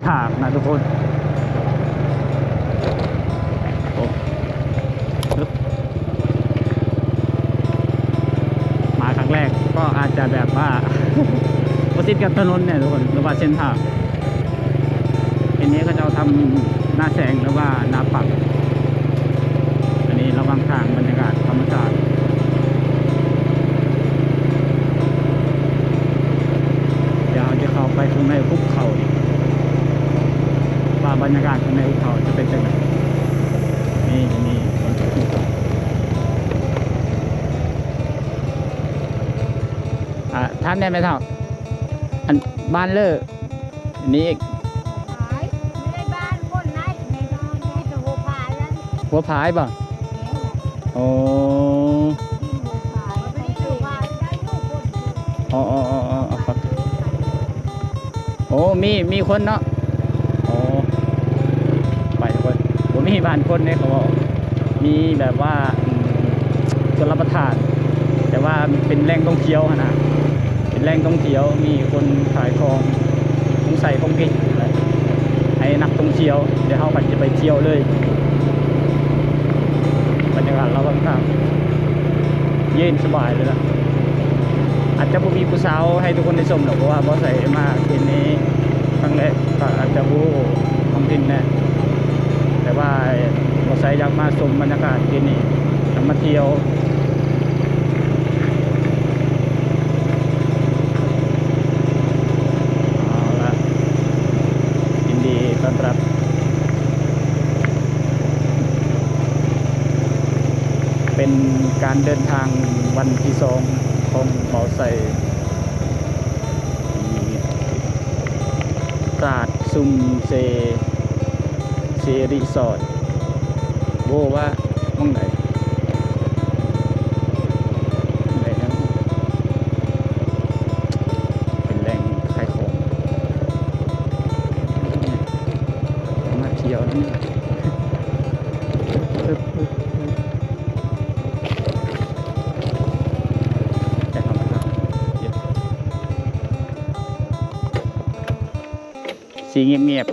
ທາງນະທຸກຄົນ. ໂອ້ ມາຄັ້ງແລກກໍອາດຈະແບບວ່າບໍ່ຊິດກັບຖະໜົນແນ່ທຸກຄົນ ຫຼືວ່າເສັ້ນທາງ. ທີນີ້ເຂົາເຈົ້າທຳໜ້າແຊງ ຫຼືວ່າໜ້າປັກ. ອັນນີ້ລະຫວ່າງທາງ ບັນຍາກາດທຳມະຊາດ. ດຽວເຮົາຈະເຂົ້າໄປຂ້າງໃນຫຸບເຂົານີ້ ວ່າບັນຍາກາດຂ້າງໃນຫຸບເຂົາຈະເປັນຈັ່ງໃດ. ນີ້ ນີ້ ອ່າ ຖາມແດ່ແມ່ເຖົ້າ ອັນ ບ້ານເລີ ນີ້ອີກ ພາຍ ບໍ່ໄດ້ບ້ານຄົນໃດ ໃນບ້ານແຕ່ຫົວພາຍນັ້ນ ຫົວພາຍບໍ່? ແມ່ນແຫຼະ ໂອ້ ດິນຫົວພາຍ ບໍ່ໄດ້ຢູ່ບ້ານໃດຢູ່ຄົນ ອໍໆໆໆ ໂອ້ ມີ ມີຄົນເນາະ ໂອ້ ໄປເພິ່ນ ບໍ່ມີບ້ານຄົນເດ້ ເຂົາເວົ້າ ມີແບບວ່າ ອືມ ຊົນລະປະທານ ແຕ່ວ່າເປັນແຫຼ່ງທ່ອງທ່ຽວຫັ້ນນະ ເປັນແຫຼ່ງທ່ອງທ່ຽວ ມີຄົນຂາຍຂອງ ຂອງໃຊ້ຂອງກິນ ໃຫ້ນັກທ່ອງທ່ຽວ ແລ້ວເຮົາກໍຈະໄປທ່ຽວເລີຍ. ບັນຍາກາດລະຫວ່າງທາງ ເຢັນສະບາຍເລີຍນະ. ອາດຈະບໍ່ມີຜູ້ສາວໃຫ້ທຸກຄົນໄດ້ຊົມດອກ ເພາະວ່າບໍ່ໃສ່ມາເຂດນີ້ຄັ້ງແລກ ກໍອາດຈະບໍ່ຮູ້ທ້ອງຖິ່ນແດ່ ແຕ່ວ່າບໍ່ໃສ່ຢາກມາຊົມບັນຍາກາດເຂດນີ້ ຢາກມາທ່ຽວ. ເອົາລະ ຍິນດີຕ້ອນຮັບ ເປັນການເດີນທາງວັນທີສອງຂອງເບົາໄຊ ທີ່ຕາດຊຸມເຊ ເຊຣີສອດ ບໍ່ວ່າໝ່ອງໃດ ໝ່ອງໃດນະ ເປັນແຫຼ່ງຂາຍຂອງ ມາທ່ຽວນຳ. ຊິງຽບ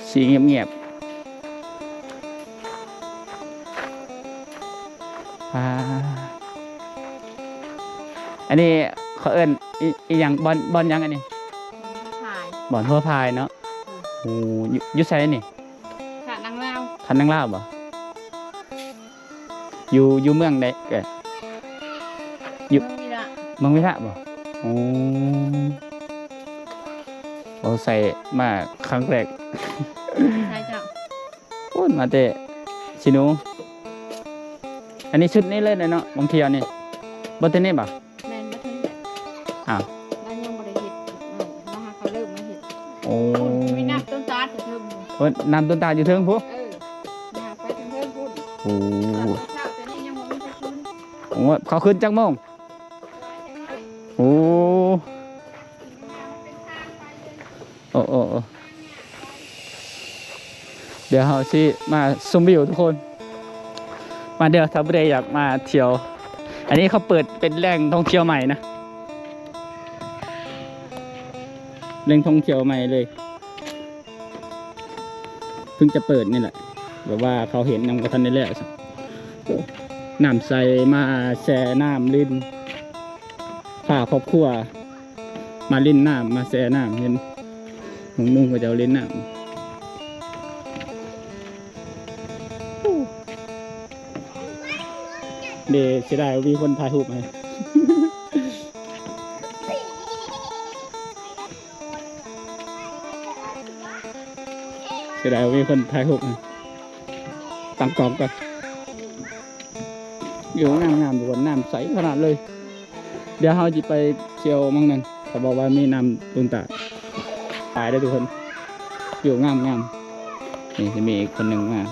ໆ ຊິງຽບໆ ອ່າ ອັນນີ້ເຂົາເອີ້ນອີ ອີຫຍັງ ບ່ອນ ບ່ອນຫຍັງອັນນີ້? ບ່ອນຫົວພາຍ ບ່ອນຫົວພາຍເນາະ. ອືມ ໂອ້ ຢູ່ ຢູ່ໃສນີ້? ທາດນາງລາວ ທາດນາງລາວບໍ່? ຢູ່ ຢູ່ເມືອງໃດເອີຍ? ຢູ່ເມືອງວິລະ ເມືອງວິລະບໍ່? ໂອ້ ເອົາໃສ່ມາຄັ້ງແລກ ໃຊ່ເຈົ້າ ໂອ້ ມາແຕ່ຊິໂນ ອັນນີ້ຊຸດນີ້ເລີຍເນາະ ບາງທີອັນນີ້ ບໍ່ແຕ່ນີ້ບໍ່? ແມ່ນ ບໍ່ທັນ ອ້າວ ມັນຍັງບໍ່ໄດ້ເຮັດ ເອີ ມາຫາເຂົາເລີ່ມມາເຮັດ. ໂອ້ ມີນ້ຳຕົ້ນຕານຢູ່ເທິງ ເອີ ນ້ຳຕົ້ນຕານຢູ່ເທິງພຸ້ນ ເອີ ຍ່າງໄປເທິງພຸ້ນ. ໂອ້ ຕອນເຊົ້າ ຕອນນີ້ຍັງບໍ່ມີໃຜຂຶ້ນ. ໂອ້ ເຂົາຂຶ້ນຈັກໂມງ? ໂອ້ ໂອ້ ໂອ້ ໂອ້ ດຽວເຮົາຊິມາຊົມວິວທຸກຄົນ ມາເດີ ຖ້າຜູ້ໃດຢາກມາທ່ຽວ. ອັນນີ້ເຂົາເປີດເປັນແຫຼ່ງທ່ອງທ່ຽວໃໝ່ນະ ແຫຼ່ງທ່ອງທ່ຽວໃໝ່ເລີຍ ເພິ່ງຈະເປີດນີ້ແຫຼະ ແບບວ່າເຂົາເຮັດຍັງບໍ່ທັນໄດ້ແລ້ວຊ້ຳ. ໂອ້ ນ້ຳໃສ ມາແຊ່ນ້ຳຫຼິ້ນ ພາຄອບຄົວ ມາຫຼິ້ນນ້ຳ ມາແຊ່ນ້ຳ ເຫັນໜຸ່ມໆເຂົາເຈົ້າຫຼິ້ນນ້ຳ. ເດ ເສຍດາຍບໍ່ມີຄົນຖ່າຍຮູບໃຫ້ ເສຍດາຍບໍ່ມີຄົນຖ່າຍຮູບໃຫ້ ຕັ້ງກ້ອງກ່ອນ. ວິວງາມໆ ທຸກຄົນ ນ້ຳໃສຂະໜາດເລີຍ. ດຽວເຮົາຊິໄປທ່ຽວໝ່ອງນັ້ນ ເຂົາບອກວ່າມີນ້ຳຕົ້ນຕານ ຕາຍເດີທຸກຄົນ ວິວງາມໆ. ນີ້ຊິມີອີກຄົນໜຶ່ງມາ ນີ້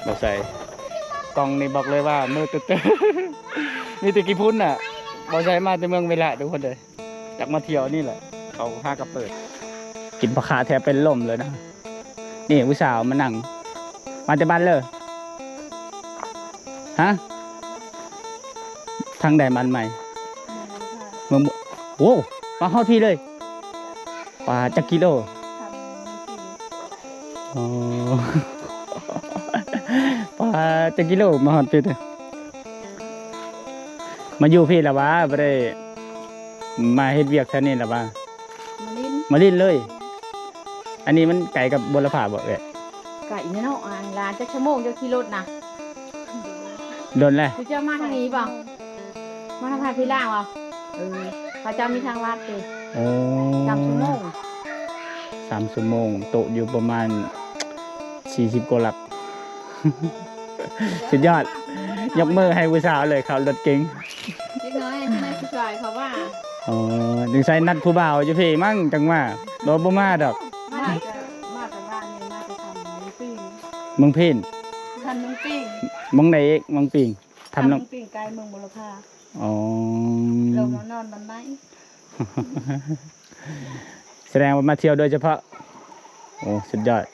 ບໍ່ໃສ່ ກ້ອງນີ້ບອກເລີຍວ່າມືຕຶດໆ ມີແຕ່ຂີ້ຝຸ່ນນະ. ບໍ່ໃສ່ມາແຕ່ເມືອງເວລະທຸກຄົນເອີຍ. ຢາກມາທ່ຽວນີ້ແຫຼະ ເຂົາຫາກະເປີດ. ກິນຜັກຄາແທບເປັນລົມເລີຍນະ. ນີ້ຜູ້ສາວມານັ່ງ ມາແຕ່ບ້ານເລີ? ຮະ? ທາງໃດບ້ານໃໝ່? ເມືອງບົວ ໂອ້ ມາຮອດພີ້ເລີຍ. ປາ ຈັກກິໂລ? ອໍ ປາ ຈັກກິໂລມາຮອດພີ້ເດີ? ມາຢູ່ພີ້ລະຫວາ? ບໍ່ໄດ້ມາເຮັດວຽກແຖວນີ້ລະຫວາ? ມາຫຼິ້ນ ມາຫຼິ້ນເລີຍ. ອັນນີ້ມັນໄກກັບບົວລະພາບໍ່ເອື້ອຍ? ໄກແນ່ເນາະ ອ່າງລານ ຈັກຊົ່ວໂມງເຈົ້າຂີ່ລົດນະ? ດົນແລ້ວ. ຄືເຈົ້າມາທາງນີ້ບໍ່? ມາທາງທ່າພິລາງບໍ່? ເອີ ເຂົາເຈົ້າມີທາງລັດເດ້. ໂອ້ ສາມຊົ່ວໂມງ ສາມຊົ່ວໂມງ ຕົກຢູ່ປະມານສີ່ສິບກວ່າຫຼັກ. ສຸດຍອດ ຍົກມືໃຫ້ຜູ້ສາວເລີຍ ຂັບລົດເກັ່ງ. ເດັກນ້ອຍ ເດັກນ້ອຍຜູ້ຊາຍເຂົາວ່າ. ອໍ ສົງໄສນັດຜູ້ບ່າວຢູ່ພີ້ມັ້ງ ຈັ່ງວ່າ. ບໍ່ ບໍ່ມາດອກ. ມາແຕ່ ມາແຕ່ບ້ານນີ້ ມາແຕ່ທາງເມືອງປີງ ເມືອງພີ້ນ ທາງເມືອງປີງ. ໝ່ອງໃດອີກ? ເມືອງປີງ ທາງເມືອງປີງໃກ້ເມືອງບົວລະພາ. ອໍ ລົງມານອນບ້ານໃໝ່. ສະແດງວ່າມາທ່ຽວໂດຍສະເພາະ. ໂອ້ ສຸດຍອດ.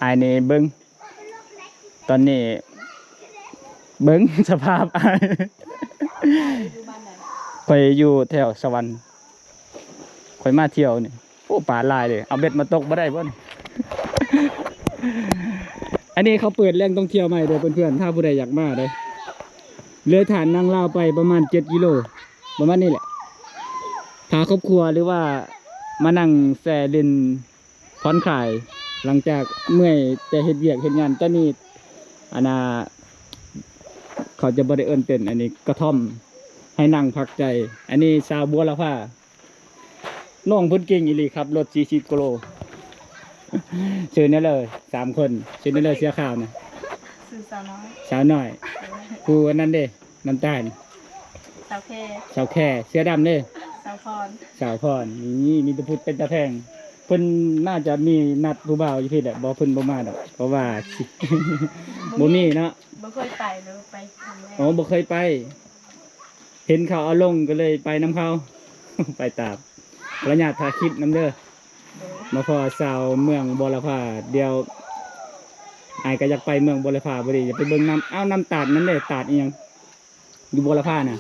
ອ້າຍນີ້ເບິ່ງ ຕອນນີ້ເບິ່ງສະພາບອ້າຍ. ຂ້ອຍຢູ່ແຖວສະຫວັນ ຂ້ອຍມາທ່ຽວນີ້ ໂອ້ ປາຫຼາຍເດ້. ເອົາເບັດມາຕົກບໍ່ໄດ້ບໍ່ນີ້? ອັນນີ້ເຂົາເປີດແຫຼ່ງທ່ອງທ່ຽວໃໝ່ເດີເພື່ອນໆ ຖ້າຜູ້ໃດຢາກມາເດີ. ເລີຍຖານນາງລາວໄປປະມານເຈັດກິໂລ ປະມານນີ້ແຫຼະ. ພາຄອບຄົວ ຫຼືວ່າມານັ່ງແຊ່ຫຼິ້ນຜ່ອນຄາຍ ຫຼັງຈາກເມື່ອຍແຕ່ເຮັດວຽກເຮັດງານ. ຕອນນີ້ ອັນນ່າ ເຂົາຈະບໍ່ໄດ້ເອີ້ນເຕັ້ນ ອັນນີ້ກະທ່ອມ ໃຫ້ນັ່ງພັກໃຈ. ອັນນີ້ສາວບົວລະພາ ນ້ອງເພິ່ນເກັ່ງອີ່ຫຼີ ຂັບລົດສີ່ສິບກິໂລ. ຊື່ແນວເລີ ສາມຄົນ ຊື່ແນວເລີ ເສື້ອຂາວນະ? ຊື່ສາວນ້ອຍ ສາວນ້ອຍ. ຜູ້ອັນນັ້ນເດ? ນ້ຳຕານ ສາວແຄ ສາວແຄ. ເສື້ອດຳເດ? ສາວພອນ ສາວພອນ. ນີ້ມີແຕ່ຜູ້ເປັນຕາແພງ. ເພິ່ນໜ້າຈະມີນັດຜູ້ບ່າວຢູ່ພີ້ແຫຼະ. ບໍ່ ເພິ່ນບໍ່ມາດອກ ເພາະວ່າ ບໍ່ມີເນາະ. ບໍ່ເຄີຍໄປເລີຍ ໄປຄັ້ງແລກ. ອໍ ບໍ່ເຄີຍໄປ. ເຫັນເຂົາເອົາລົງກໍເລີຍໄປນຳເຂົາ ໄປຕາມ. ຂໍອະນຸຍາດຖ່າຍຄລິບນຳເດີ. ມາພໍ້ສາວເມືອງບົວລະພາ. ດຽວອ້າຍກໍຢາກໄປເມືອງບົວລະພາພໍດີ ຢາກໄປເບິ່ງນ້ຳ. ອ້າວ ນ້ຳຕາດນັ້ນເດ? ຕາດອີ່ຫຍັງ? ຢູ່ບົວລະພານະ?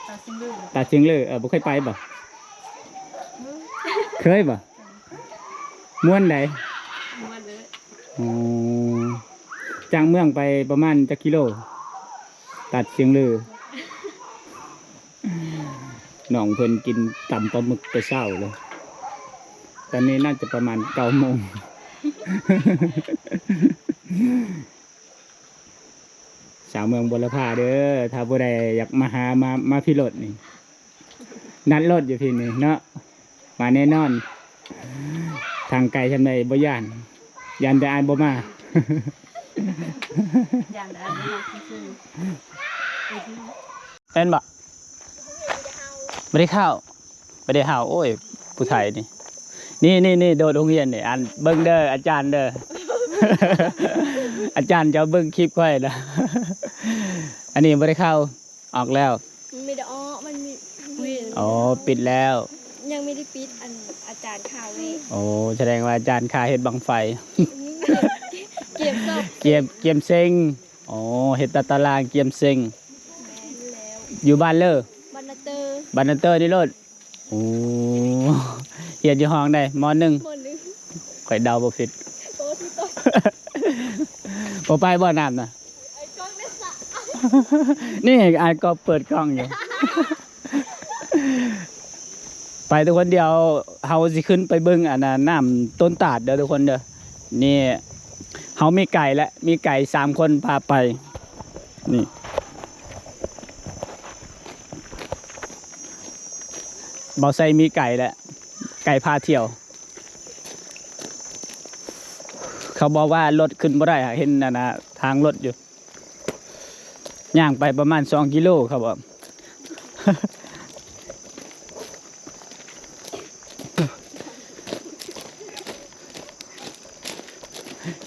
ຕາດຊຽງເລີ ຕາດຊຽງເລີ. ເອີ ບໍ່ເຄີຍໄປບໍ່? ເຄີຍບໍ່? ມ່ວນໃດ? ມ່ວນເລີຍ. ອໍ ຈາກເມືອງໄປປະມານຈັກກິໂລ? ຕາດຊຽງເລີ. ນ້ອງເພິ່ນກິນຕຳປາໝຶກແຕ່ເຊົ້າເລີຍ. ຕອນນີ້ໜ້າຈະປະມານເກົ້າໂມງ. ສາວເມືອງບົວລະພາເດີ ຖ້າຜູ້ໃດຢາກມາຫາ ມາ ມາພີ້ໂລດນີ້ ນັດໂລດຢູ່ພີ້ນີ້ເນາະ. ມາແນ່ນອນ. ທາງໄກສ່ຳໃດບໍ່ຢ້ານ ຢ້ານແຕ່ອ້າຍບໍ່ມາ. ຢ້ານແຕ່ອ້າຍບໍ່ມາຊື່ໆ. ແມ່ນບໍ່? ບໍ່ໄດ້ເຂົ້າ ບໍ່ໄດ້ເຂົ້າ. ໂອ້ຍ ຜູ້ໄທນີ້ ນີ້ໆໆ ໂດດໂຮງຮຽນນີ້. ອັນ ເບິ່ງເດີ ອາຈານເດີ ອາຈານເຈົ້າເບິ່ງຄລິບຂ້ອຍນະ. ອັນນີ້ບໍ່ໄດ້ເຂົ້າ ອອກແລ້ວ. ມັນມີແຕ່ ອໍ ມັນມີ ອໍ ປິດແລ້ວ ຍັງບໍ່ໄດ້ປິດ. ອັນ ອາຈານຂ້າເວ. ໂອ້ ສະແດງວ່າອາຈານຂ້າເຮັດບັ້ງໄຟ. ກຽມສອບ ກຽມ ກຽມເສັງ. ອໍ ເຮັດຕາຕະລາງກຽມເສັງ. ແມ່ນແລ້ວ. ຢູ່ບ້ານເລີ? ບ້ານນາເຕີ ບ້ານນາເຕີນີ້ໂລດ. ໂອ້ ຮຽນຢູ່ຫ້ອງໃດ? ມໍໜຶ່ງ ມໍໜຶ່ງ. ຂ້ອຍເດົາບໍ່ຜິດ. ໂອ້ ບໍ່ໄປບໍ່ນ້ຳນະ? ນີ້ອ້າຍກໍເປີດກ້ອງຢູ່. ໄປທຸກຄົນ ດຽວເຮົາຊິຂຶ້ນໄປເບິ່ງອັນນ່າ ນ້ຳຕົ້ນຕາດເດີທຸກຄົນເດີ. ນີ້ເຮົາມີໄກແລ້ວ ມີໄກສາມຄົນພາໄປ. ນີ້ເບົາໄຊມີໄກແລ້ວ ໄກພາທ່ຽວ. ເຂົາບອກວ່າລົດຂຶ້ນບໍ່ໄດ້ ເຫັນອັນນ່າ ທາງລົດຢູ່. ຍ່າງໄປປະມານສອງກິໂລ ເຂົາບອກ.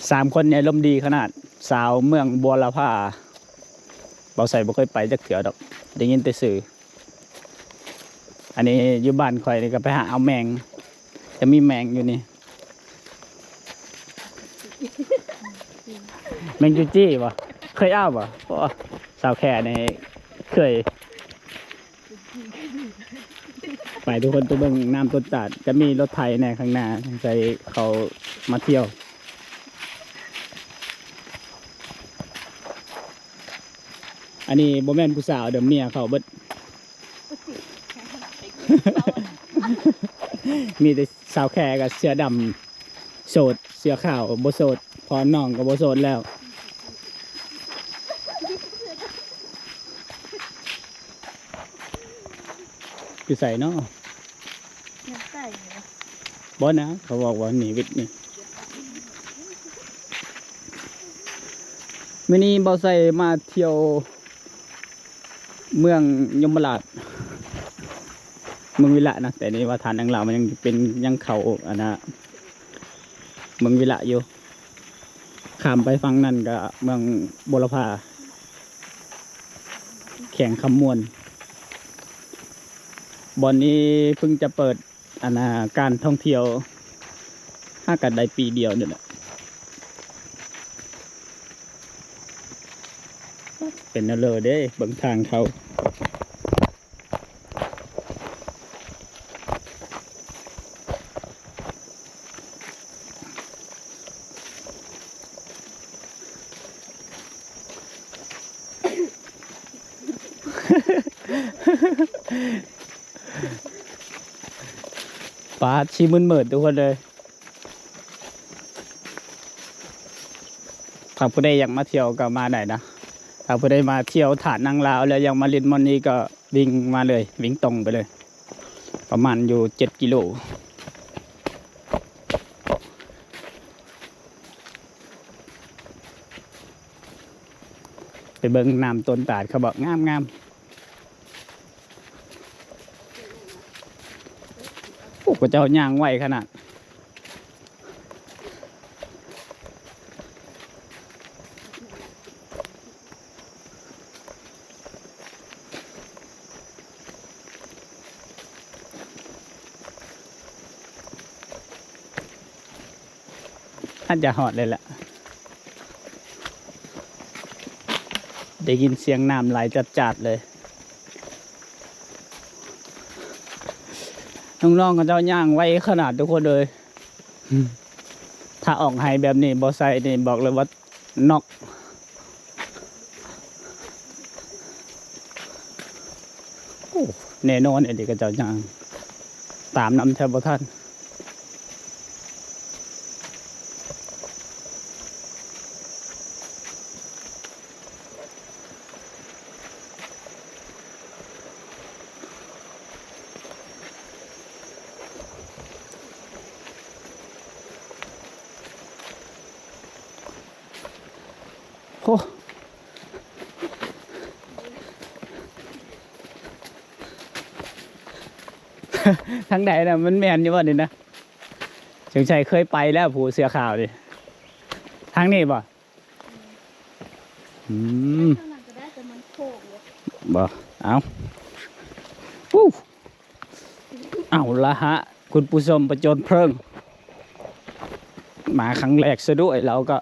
ສາມຄົນນີ້ອາລົມດີຂະໜາດ. ສາວເມືອງບົວລະພາ ເບົາໄຊບໍ່ເຄີຍໄປຈັກເທື່ອດອກ ໄດ້ຍິນແຕ່ຊື່. ອັນນີ້ຢູ່ບ້ານຂ້ອຍນີ້ກໍໄປຫາເອົາແມງ ຈະມີແມງຢູ່ນີ້ ແມງຈູຈີ່ບໍ່? ເຄີຍເອົາບໍ່? ໂອ້ ສາວແຂນີ້ເຄີຍ ໄປທຸກຄົນ ໄປເບິ່ງນ້ຳຕົ້ນຕາດ ຈະມີລົດໄຖແດ່ຂ້າງໜ້າ ສົງໄສເຂົາມາທ່ຽວ. ອັນນີ້ບໍ່ແມ່ນຜູ້ສາວເດີ ເມຍເຂົາເບິດ ມີແຕ່ສາວແຂກັບເສື້ອດຳໂສດ ເສື້ອຂາວບໍ່ໂສດ ເພາະນ້ອງກໍບໍ່ໂສດແລ້ວ. ຢູ່ໃສເນາະ? ຍັງໄກຢູ່. ບໍ່ນະ ເຂົາບອກວ່ານີ້ວິດນີ້ ມື້ນີ້ບ່າວໄຊມາທ່ຽວເມືອງຍົມມະລາດ ເມືອງວິລະນະ ແຕ່ນີ້ວ່າທ່ານນາງລາວມັນຍັງເປັນ ຍັງເຂົ້າອັນນະ ເມືອງວິລະຢູ່ ຂ້າມໄປຝັ່ງນັ້ນກະເມືອງບົວລະພາ ແຂວງຄຳມ່ວນ ບ່ອນນີ້ເພິ່ງຈະເປີດ ອັນນາ ການທ່ອງທ່ຽວ ຫາກັນໄດ້ປີດຽວນີ້ແຫຼະ ເປັນແນວເລີເດ້ ເບິ່ງທາງເຂົາ. ປາດ ຊິມືດໆ ທຸກຄົນເອີຍ ຖ້າຜູ້ໃດຢາກມາທ່ຽວກໍມາໄດ້ນະ ຖ້າຜູ້ໃດມາທ່ຽວທ່ານນາງລາວແລ້ວຢາກມາຫຼິ້ນບ່ອນນີ້ກໍ ວິ່ງມາເລີຍ ວິ່ງຕົງໄປເລີຍ ປະມານຢູ່ເຈັດກິໂລ ໄປເບິ່ງນ້ຳຕົ້ນຕາດ ເຂົາບອກງາມໆ ໂອ້ ເຂົາເຈົ້າຍ່າງໄວຂະໜາດ. ອາດຈະຮອດເລີຍແຫຼະ ໄດ້ຍິນສຽງນ້ຳໄຫຼຈາດໆ ເລີຍ ນ້ອງໆ ເຂົາເຈົ້າຍ່າງໄວຂະໜາດ ທຸກຄົນເອີຍ. ຖ້າອອກໄຮແບບນີ້ບໍ່ໃສ່ນີ້ ບອກເລີຍວ່າ ນັອກ ໂອ້ ແນ່ນອນອີ່ຫຼີ ເຂົາເຈົ້າຍ່າງຕາມນຳແທບບໍ່ທັນ. ໂອ້ ທາງໃດນະ ມັນແມ່ນຢູ່ບໍ່ນີ້ນະ? ສົງໄສເຄີຍໄປແລ້ວ ຜູ້ເສື້ອຂາວນີ້ ທາງນີ້ບໍ່? ອືມ ບໍ່ ເອົາ ເອົາລະຮະ ຄຸນຜູ້ຊົມ ປະຈົນເພີງ ມາຄັ້ງແລກຊະດ້ວຍ ລາວກໍ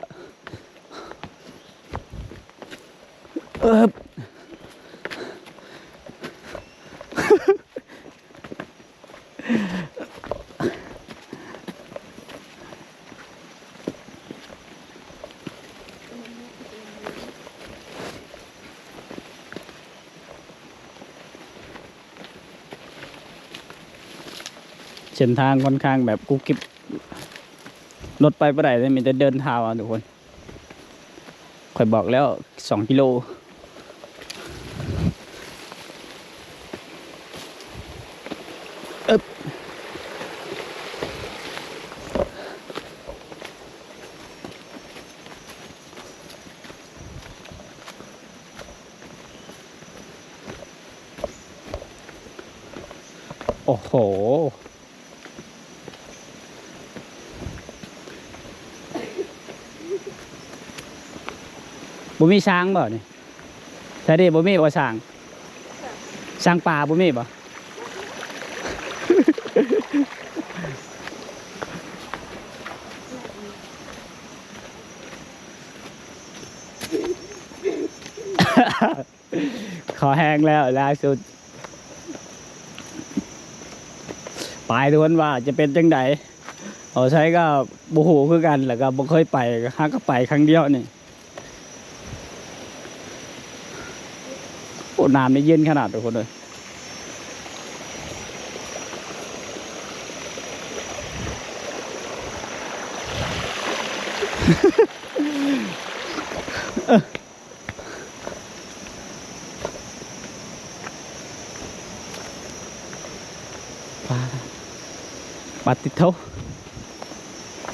ເອີບ ເສັ້ນທາງຂ້ອນຂ້າງແບບກຸບກິບ ລົດໄປບໍ່ໄດ້ເລີຍ ມີແຕ່ເດີນເທົ້າເອົາ ທຸກຄົນ. ຂ້ອຍບອກແລ້ວ ສອງກິໂລ ເອີບ ໂອ້ໂຫ ບໍ່ມີຊ້າງບໍ່ນີ້? ແຖວນີ້ບໍ່ມີບໍ່ຊ້າງ? ຊ້າງປ່າບໍ່ມີບໍ່? ຂໍແຮງແລ້ວລ່າສຸດ ໄປ ທຸກຄົນ ວ່າຈະເປັນຈັ່ງໃດ. ເອົາໃຊ້ກໍບໍ່ຮູ້ຄືກັນ ແລ້ວກໍບໍ່ເຄີຍໄປ ຫາກໍໄປຄັ້ງດຽວນີ້. ໂອ້ ນ້ຳນີ້ເຢັນຂະໜາດ ທຸກຄົນເອີຍ. ປາດ ປາດຕິດໂທ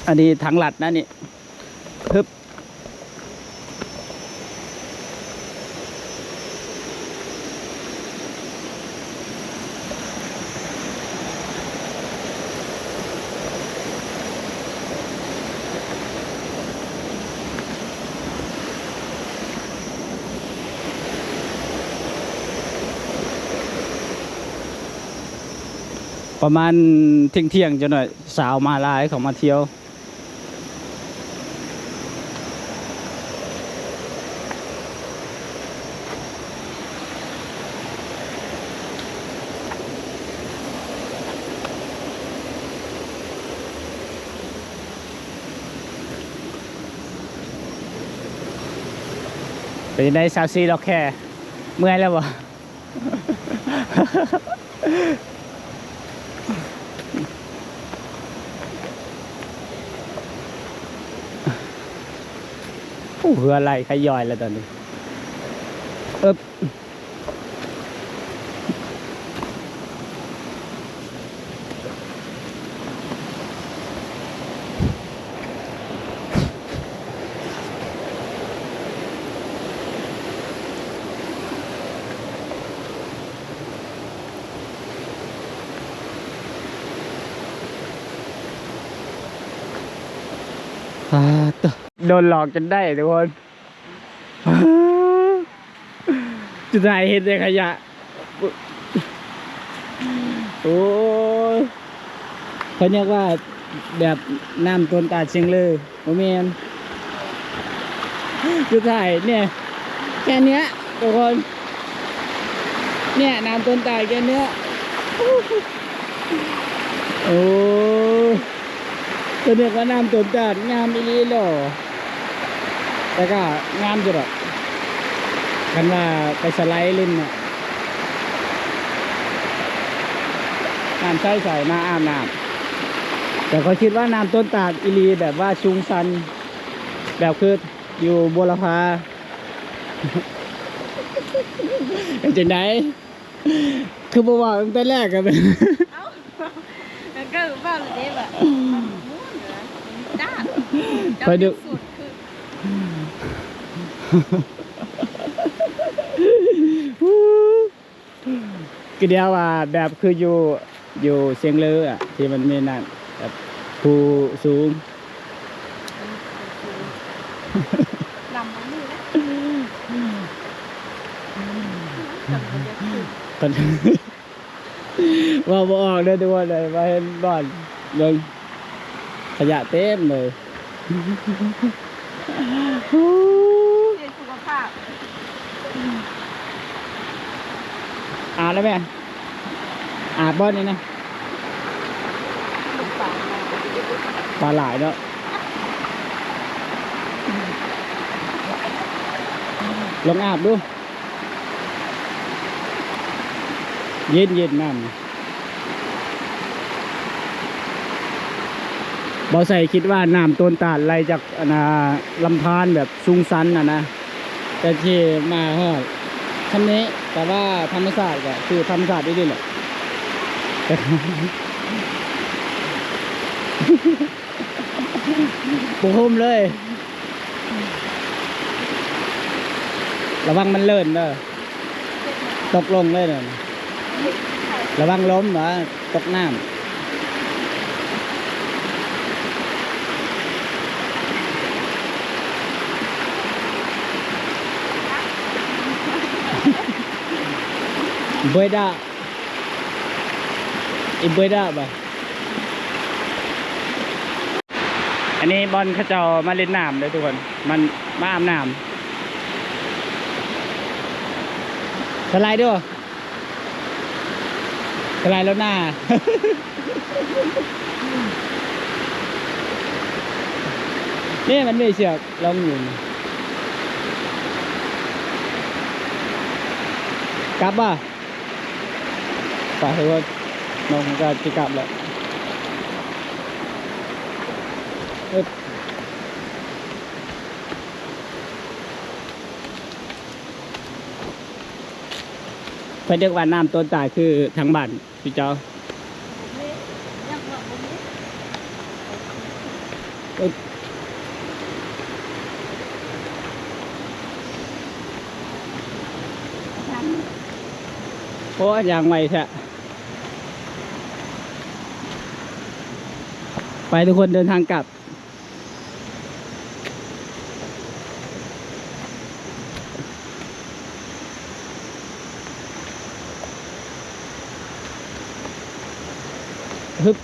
ອັນນີ້ທາງລັດນະນີ້ ຮຶບ. ປະມານທ່ຽງໆ ຈັກໜ້ອຍ ສາວມາຫຼາຍ ເຂົ້າມາທ່ຽວ. ເປັນໃດ ຊາວສີ່ ລັອກແຄ ເມື່ອຍແລ້ວບໍ່? ໂອ້ ເຮືອໄຫຼຂະຫຍ້ອຍແລ້ວຕອນນີ້ ເອີບ. ອາ ໂດນຫຼອກຈົນໄດ້ທຸກຄົນ. ສຸດທ້າຍເຫັນແຕ່ຂະຫຍະ. ໂອ້ຍ ເພິ່ນເອີ້ນວ່າແບບນ້ຳຕົ້ນຕາດຊຽງເລີ ບໍ່ແມ່ນ. ສຸດທ້າຍເນີ້ຍ ແຄ່ເນີ້ຍທຸກຄົນ ເນີ້ຍນ້ຳຕົ້ນຕາດແຄ່ເນີ້ຍ. ໂອ້ຍ ເພິ່ນເອີ້ນວ່ານ້ຳຕົ້ນຕາດ ງາມອີ່ຫຼີເນາະ. ແຕ່ກໍງາມຢູ່ດອກ ຄັນວ່າໄປສະໄລຫຼິ້ນນະ ນ້ຳໃສໆ ມາອາບນ້ຳ. ແຕ່ຂ້ອຍຄິດວ່ານ້ຳຕົ້ນຕາດອີ່ຫຼີ ແບບວ່າສູງຊັນ ແບບຄືຢູ່ບົວລະພາ. ເປັນຈັ່ງໃດ? ຄືບໍ່ເວົ້າຕັ້ງແຕ່ແລກກໍແມ່ນ ເອົ້າ ແລ້ວກໍເວົ້າແລ້ວເດ້ວ່າ ມັນມ່ວນນະ ມັນຕາດ ຂ້ອຍດູ ເຈົ້າຍັງໂສດຄື ຄືດຽວວ່າແບບຄືຢູ່ ຢູ່ຊຽງເລີອະ ທີ່ມັນມີນັ້ນ ແບບພູສູງ ດຳບໍ່ມີເດ້ ດຳບໍ່ຢາກຂຶ້ນ ຄັນ ເວົ້າບໍ່ອອກເດີທຸກຄົນເອີຍ ມາເຫັນບ່ອນ ເບິ່ງ ຂະຫຍະເຕັມເລີຍ. ເພື່ອສຸຂະພາບ ອາບແລ້ວແມ່ ອາບບໍ່ນີ້ນະ? ປາຫຼາຍເນາະ ລອງອາບດູ. ເຢັນໆ ນ້ຳ ບ່າວໄຊຄິດວ່ານ້ຳຕົ້ນຕາດໄຫຼຈາກ ອັນນ່າ ລຳທານແບບສູງຊັນຫັ້ນນະ ແຕ່ທີ່ມາຮອດຊ່ຳນີ້ ແຕ່ວ່າທຳມະຊາດກໍຄືທຳມະຊາດອີ່ຫຼີແຫຼະ ບໍ່ຫົ່ມເລີຍ. ລະວັງມັນເລີນເດີ ຕົກລົງເລີຍເດີ ລະວັງລົ້ມເດີ ຕົກນ້ຳ. ເບີດາ. ອີກເບີດ ບາດ ອັນນີ້ບ່ອນເຂົາເຈົ້າມາຫຼິ້ນນ້ຳເດີທຸກຄົນ ມັນມາອາບນ້ຳ. ສະໄລເດີ ສະໄລແລ້ວໜ້າ ນີ້ມັນມີເຊືອກລອງຢູ່ ກັບບໍ່? ໄປເຖາະ ນ້ອງກໍຈະກັບແລ້ວ ອຶບ ໄປເດີກວ່ານ້ຳຕົ້ນຕາຍຄືທາງບ້ານ ພີ່ເຈົ້າ ອຶບ ໂອ້ຍ ຍ່າງໄວແທ້ ໄປທຸກຄົນ ເດີນທາງກັບ. ຮຶບ